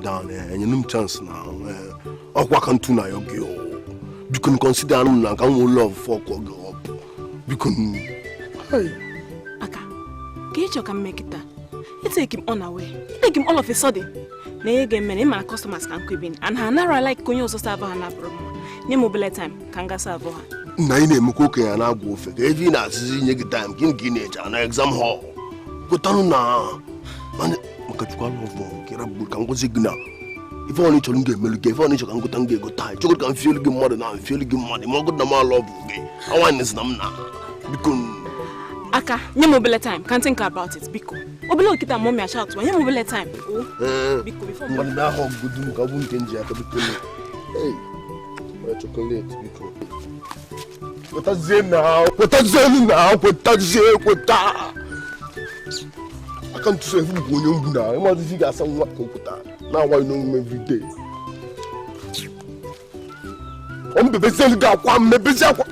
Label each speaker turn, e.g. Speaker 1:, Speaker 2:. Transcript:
Speaker 1: Calm down, eh. Enyere m chance na ọkwa ka ntu na ya gị. Biko, consider anụ m na ka m nwee love fuck gị up. Biko. Hey.
Speaker 2: Aka ka ị chọ ka m mee kịta, itake m unaware, itake m all of a sudden na ihe ga-eme na ịma na customers ka nkụ ebe and ha anara like ka onye ọzọ serve ha na-abụrụ mma. Nye m obele time ka m ga serve ha.
Speaker 1: Nna, anyị na-emekwa okenye na-agwa ofe ka ebe ị na-asịzi nye gị time gịnị ka ị na-eche na exam hall kwetanụ na maka Chukwu alọvọ ka ịrabụ ka m gwazi gị na ife ọ chọrọ m ga-emelu gị, ife ọ chọrọ ka m gota m ga-egota. Chọrọ ka m fielu gị mmadụ na m fielu gị mmadụ, ma ọ gụrụ na m alọvụ gị awa na m na biko.
Speaker 2: Aka, nye m obele time ka m think about it, biko. Obele okịta mummy shout, nye m obele time o, biko, before.
Speaker 1: Ngwa, bịa ahụ ọgụgụ m ka ọ bụ nke m ji aka, biko. Hey, chocolate, biko, kwetazie na, kwetazie na, kwetazie, kweta aka ntụsọ efu bụ onye mgbu na ịmazizi ga-asa nwa ka o kweta na-awaghị n'omume everyday. Ọ mbebezie gị akwa mmebezi akwa.